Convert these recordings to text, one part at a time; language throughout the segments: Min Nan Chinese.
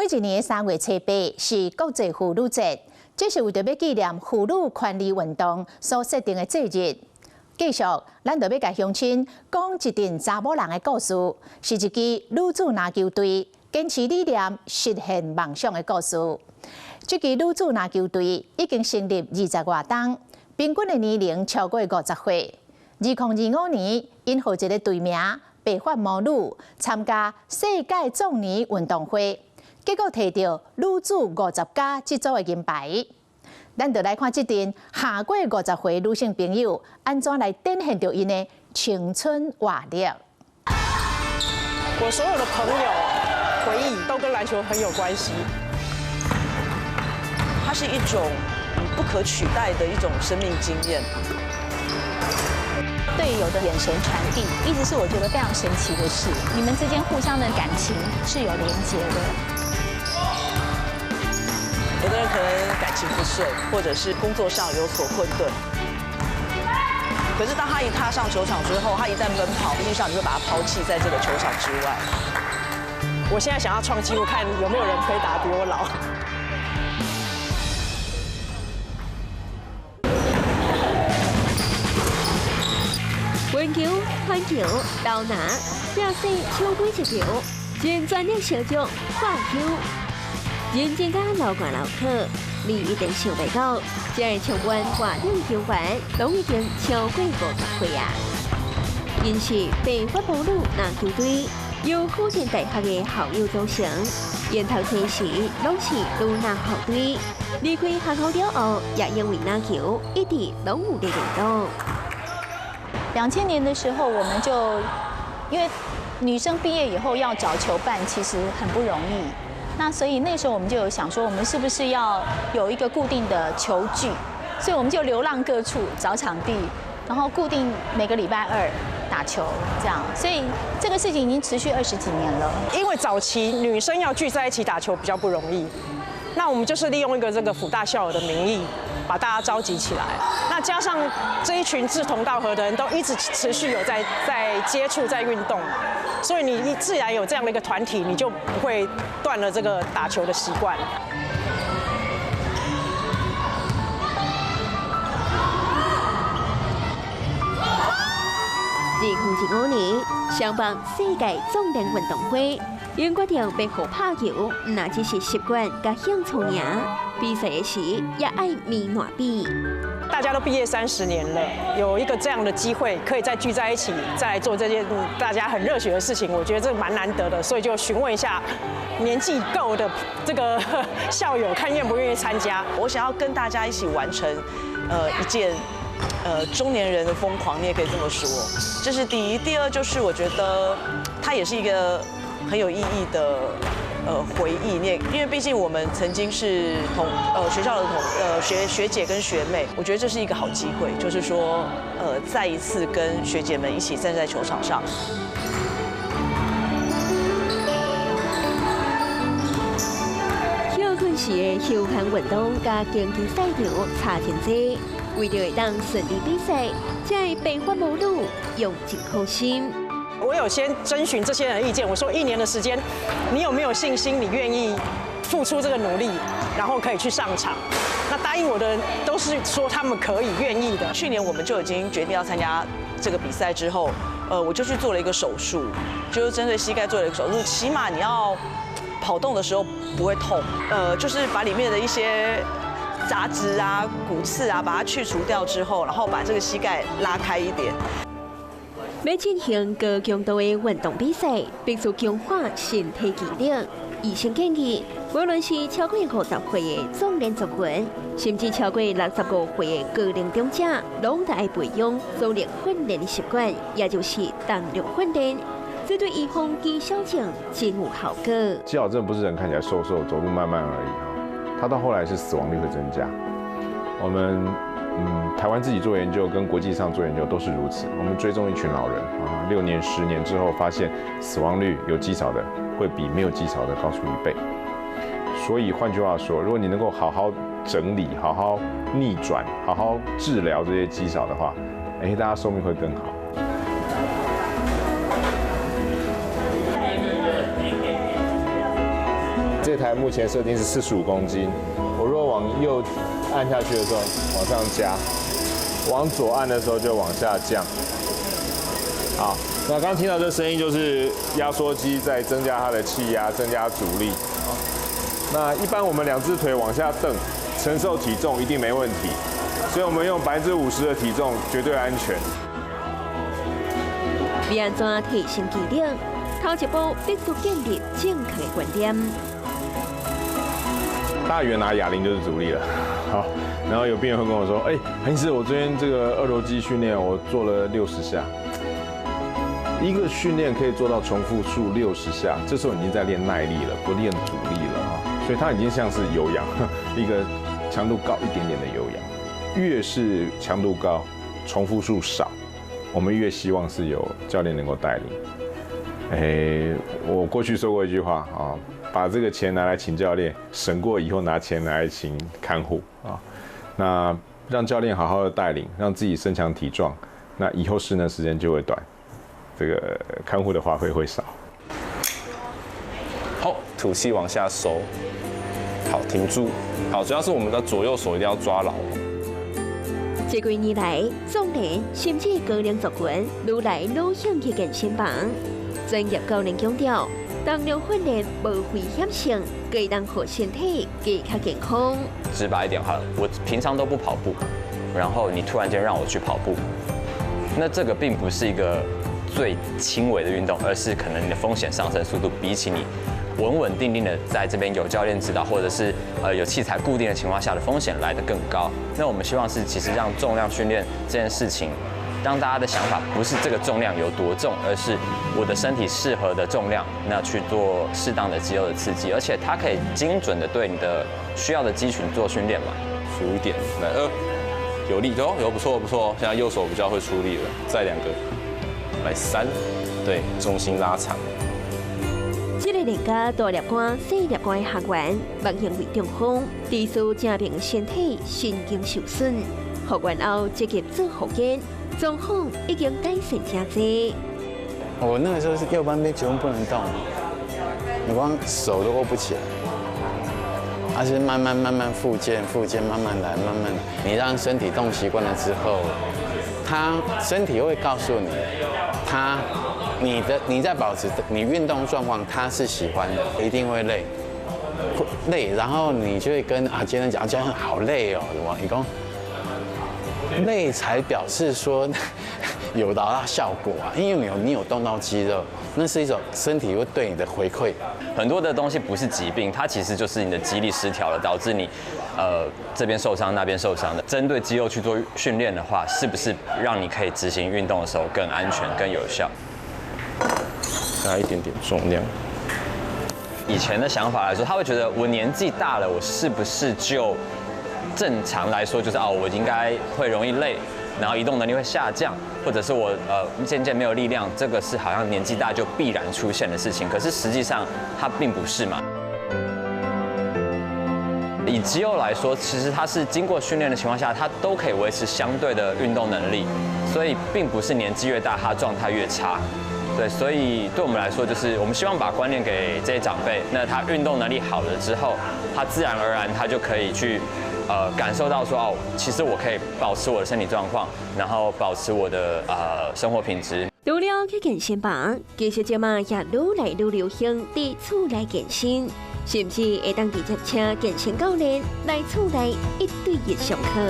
一年的3月初八是國際婦女節，這是為著欲紀念婦女權利運動所設定的節日。繼續，咱就欲共鄉親講一陣查某人的故事，是一支女子籃球隊堅持理念、實現夢想的故事。這支女子籃球隊已經成立20外冬，平均的年齡超過50歲。2025年，𪜶予一个隊名“白髮魔女”參加世界壯年運動會，結果提著女子50+這組的銀牌。咱就來看這陣下過50歲女性朋友按怎來展現著𪜶的青春活力。我所有的朋友回憶都跟籃球很有關係。它是一種不可取代的一種生命經驗。隊友的眼神傳遞，一直是我覺得非常神奇的事。你們之間互相的感情是有連結的。有的人可能感情不順，或者是工作上有所困頓。可是當他一踏上球場之後，他一旦奔跑，實際上你會把他拋棄在這個球場之外。我現在想要創紀錄，看有沒有人可以打得比我老。運球、傳球、投籃、拼勢搶幾一球，盡全力相助發球，認真佮流汗流汗，你一定想袂到，這个場館外頂球員攏已經超過50歲啊！𪜶是白髮魔女籃球隊，由輔仁大學的校友組成，𪜶讀冊時攏是女籃校隊，離開學校了後，也因為籃球一直攏有咧練動。 2000年的時候，我們就因為女生畢業以後要找球伴，其實很不容易。那所以那時候我們就有想說，我們是不是要有一個固定的球聚？所以我們就流浪各處找場地，然後固定每個禮拜二打球，這樣。所以這個事情已經持續20幾年了。因為早期女生要聚在一起打球比較不容易，那我們就是利用一個這個輔大校友的名義，把大家召集起來。那加上這一群志同道合的人都一直持續有在接觸、在運動嘛，所以你自然有這樣的一個團體，你就不會斷了這個打球的習慣。2015年，雙辦世界壯年運動會，𪜶決定欲予拍球，毋若只是習慣佮興趣爾，比賽的時也愛面爛比。大家都畢業30年了，有一個這樣的機會，可以再聚在一起，再來做這件大家很熱血的事情，我覺得這蠻難得的，所以就詢問一下年紀夠的這個校友，看願不願意參加。我想要跟大家一起完成，一件，中年人的瘋狂，你也可以這麼說。這是第一，第二就是我覺得它也是一個很有意義的回憶。你也因為畢竟我們曾經是同學校的同學姐跟學妹，我覺得這是一個好機會，就是說再一次跟學姐們一起站在球場上。歇睏時的休閒運動佮競技賽場差真濟，為著會當順利比賽，這个白髮魔女用盡苦心。我有先徵詢這些人的意見，我說一年的時間，你有沒有信心？你願意付出這個努力，然後可以去上場？那答應我的人都是說他們可以願意的。去年我們就已經決定要參加這個比賽之後，我就去做了一個手術，就是針對膝蓋做了一個手術，起碼你要跑動的時候不會痛，就是把裡面的一些雜質啊、骨刺啊，把它去除掉之後，然後把這個膝蓋拉開一點。欲進行高強度的運動比賽，必須強化身體機能。醫生建議，無論是超過50歲的壯年族群，甚至超過65歲的高齡長者，攏得愛培養阻力訓練的習慣，也就是重量訓練。這對預防肌少症真有效果。肌少症不是人看起來瘦瘦、走路慢慢而已哈，它到後來是死亡率會增加。我們台灣自己做研究跟國際上做研究都是如此。我們追蹤一群老人啊，6年、10年之後，發現死亡率有肌少的會比沒有肌少的高出1倍。所以換句話說，如果你能夠好好整理、好好逆轉、好好治療這些肌少的話，哎，大家壽命會更好。這这台目前设定是45公斤，我若往右按下去的时候往上加，往左按的时候就往下降。好，那刚听到这声音就是压缩机在增加它的气压，增加阻力。那一般我们两只腿往下蹬，承受体重一定没问题，所以我们用50%的体重绝对安全。欲按怎提升肌力？头一步必须建立正确的观念。大家拿哑铃就是阻力了，好，然后有病人会跟我说，哎，韩医师，我昨天这个二头肌训练我做了六十下，一个训练可以做到重复数六十下，这时候已经在练耐力了，不练阻力了啊，所以它已经像是有氧，一个强度高一点点的有氧，越是强度高，重复数少，我们越希望是有教练能够带领。哎，我过去说过一句话啊，把这个钱拿来请教练，省过以后拿钱拿来请看护啊。那让教练好好的带领，让自己身强体壮，那以后失能时间就会短，这个看护的花费会少。好，吐气往下收，好，停住。好，主要是我们的左右手一定要抓牢。這幾年來，壯年甚至高齡族群愈來愈興去健身房。專業教練強調，重量訓練無危險性，會當予身體更較健康。直白一點好了，我平常都不跑步，然後你突然間讓我去跑步，那這個並不是一個最輕微的運動，而是可能你的風險上升速度比起你穩穩定定的在這邊有教練指導，或者是有器材固定的情況下的風險來得更高。那我們希望是其實讓重量訓練這件事情，讓大家的想法不是這個重量有多重，而是我的身體適合的重量，那去做適當的肌肉的刺激，而且它可以精準的對你的需要的肌群做訓練嘛。數一點，來二，有力哦，有不錯不錯，現在右手比較會出力了，再兩個，來三，對，重心拉長。這個練甲大粒汗、細粒汗的學員，莫因為中風，致使正面身體神經受損，復原後積極做復健，狀況已經改善誠濟。我那個時候是右半邊全部不能動，你光手都握不起來，而是慢慢慢慢復健，復健慢慢來，慢慢來。你讓身體動習慣了之後，他身體會告訴你，他你的你在保持你運動狀況，他是喜歡的，一定會累，累，然後你就會跟啊教練講，教練好累哦，什麼？你講累才表示說有達到效果啊，因為你有動到肌肉，那是一種身體會對你的回饋。很多的東西不是疾病，它其實就是你的肌力失調了，導致你這邊受傷那邊受傷的。針對肌肉去做訓練的話，是不是讓你可以執行運動的時候更安全、更有效？加一點點重量。以前的想法來說，他會覺得我年紀大了，我是不是就正常來說就是哦，我應該會容易累，然後移動能力會下降，或者是我漸漸沒有力量，這個是好像年紀大就必然出現的事情。可是實際上它並不是嘛。以肌肉來說，其實它是經過訓練的情況下，它都可以維持相對的運動能力，所以並不是年紀越大，它狀態越差。對，所以對我們來說，就是我們希望把觀念給這些長輩，那他運動能力好了之後，他自然而然他就可以去感受到說，哦，其實我可以保持我的身體狀況，然後保持我的生活品質。除了去健身房，其實這馬也愈來愈流行佇厝內健身，甚至會當直接請健身教練來厝內一對一上課。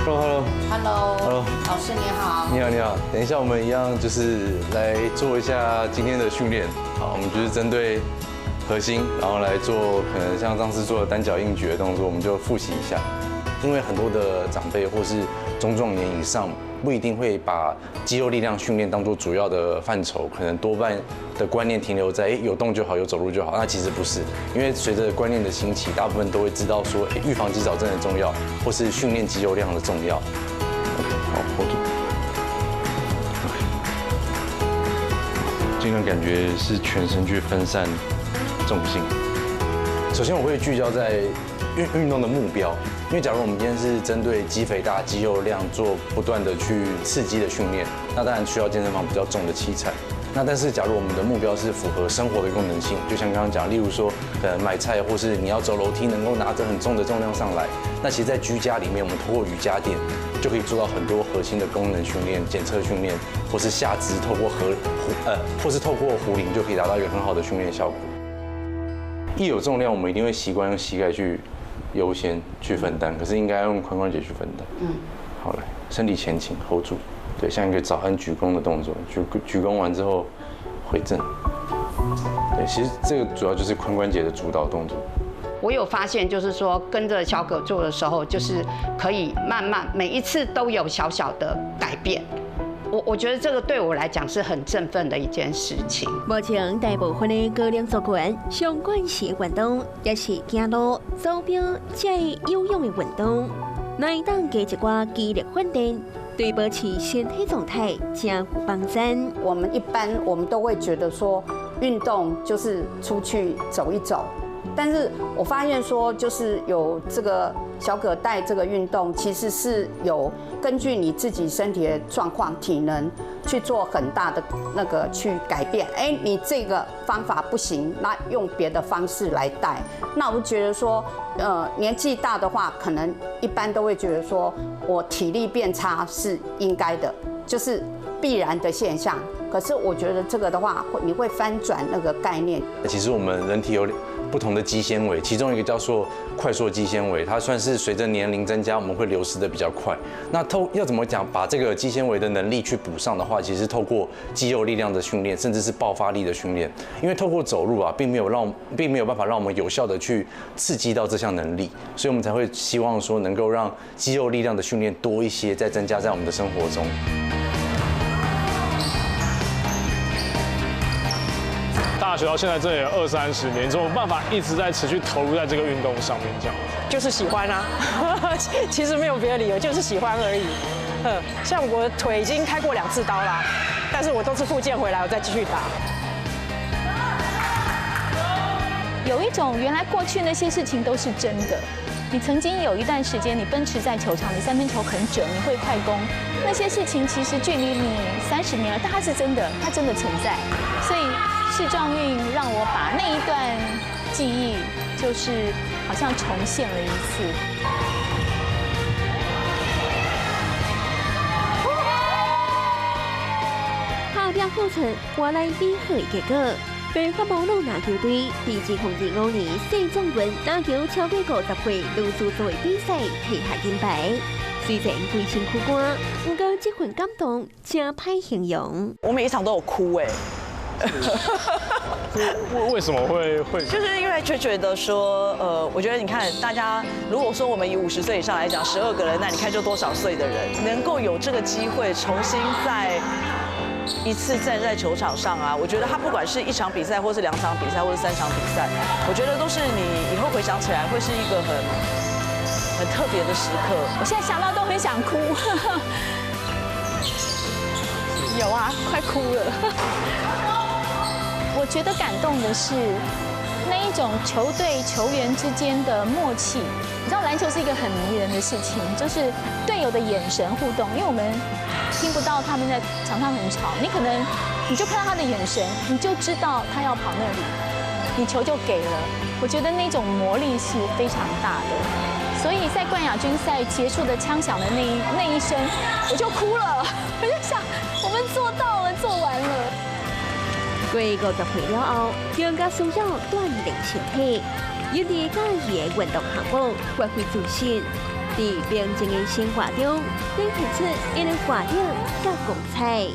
Hello，Hello。 Hello，老師你好。你好，你好。等一下，我們一樣就是來做一下今天的訓練。好，我們就是針對核心，然後來做可能像上次做的單腳硬舉的動作，我們就複習一下。因為很多的長輩或是中壯年以上，不一定會把肌肉力量訓練當做主要的範疇，可能多半的觀念停留在哎有動就好，有走路就好。那其實不是，因為隨着觀念的興起，大部分都會知道說，哎，預防肌少症的重要，或是訓練肌肉量的重要。 OK，好，hold 住。 OK，盡量感覺是全身去分散重心。首先，我會聚焦在運動的目標，因為假如我們今天是針對肌肥大、肌肉量做不斷的去刺激的訓練，那當然需要健身房比較重的器材。那但是，假如我们的目标是符合生活的功能性，就像刚刚讲，例如说，买菜或是你要走楼梯，能够拿着很重的重量上来，那其实，在居家里面，我们透过瑜伽垫就可以做到很多核心的功能训练、检测训练，或是下肢透过或是透过壶铃就可以达到一个很好的训练效果。一有重量，我们一定会习惯用膝盖去优先去分担，可是应该用髋关节去分担。嗯，好来，身体前倾，hold 住。对，像一个早安鞠躬的动作，鞠躬完之后回正。对，其实这个主要就是髋关节的主导动作。我有发现，就是说跟着小葛做的时候，就是可以慢慢每一次都有小小的改变。我觉得这个对我来讲是很振奋的一件事情。目前大部分的高龄族群上关心的运动，也是走路、走步这有氧的运动，会当加一寡肌力训练，对保持身体状态真有帮助。我们一般我们都会觉得说，运动就是出去走一走，但是我发现说，就是有这个小葛带这个运动，其实是有根据你自己身体的状况、体能去做很大的那个去改变。哎，你这个方法不行，那用别的方式来带。那我觉得说，年纪大的话，可能一般都会觉得说，我体力变差是应该的，就是必然的现象。可是我觉得这个的话，你会翻转那个概念。其实我们人体有不同的肌纤维，其中一个叫做快速肌纤维，它算是随着年龄增加，我们会流失的比较快。那要怎么讲，把这个肌纤维的能力去补上的话，其实透过肌肉力量的训练，甚至是爆发力的训练。因为透过走路啊，并没有办法让我们有效的去刺激到这项能力，所以我们才会希望说能够让肌肉力量的训练多一些，再增加在我们的生活中。大学到现在这也20-30年，你怎么办法一直在持续投入在这个运动上面？这样就是喜欢啊，其实没有别的理由，就是喜欢而已。像我腿已经开过2次刀啦，但是我都是复健回来，我再继续打。有一种原来过去那些事情都是真的。你曾经有一段时间，你奔驰在球场，你3分球很准，你会快攻，那些事情其实距离你30年了，但它是真的，它真的存在。所以世壮运让我把那一段记忆，就是好像重现了一次。打拼付出，换来美好的结果。白发魔女篮球队伫2025年世壮运篮球超过50岁女子组的比赛摕下金牌。虽然规身躯干，不过这份感动真歹形容。我每一场都有哭哎。为什么会？就是因为就觉得说，我觉得你看大家，如果说我们以50岁以上来讲，12个人，那你看就多少岁的人能够有这个机会重新再一次站在球场上啊？我觉得他不管是1场比赛，或是2场比赛，或是3场比赛，我觉得都是你以后回想起来会是一个很特别的时刻。我现在想到都很想哭。有啊，快哭了。我觉得感动的是那一种球队球员之间的默契。你知道篮球是一个很迷人的事情，就是队友的眼神互动，因为我们听不到他们在场上很吵，你可能你就看到他的眼神，你就知道他要跑那里，你球就给了。我觉得那种魔力是非常大的，所以在冠亚军赛结束的枪响的那一声，我就哭了，我就想我们做到了，做完了。过50岁了后，更加需要锻炼身体，因为喜欢的运动项目发挥自信，在平静的生活中，展现出伊的活力佮光彩。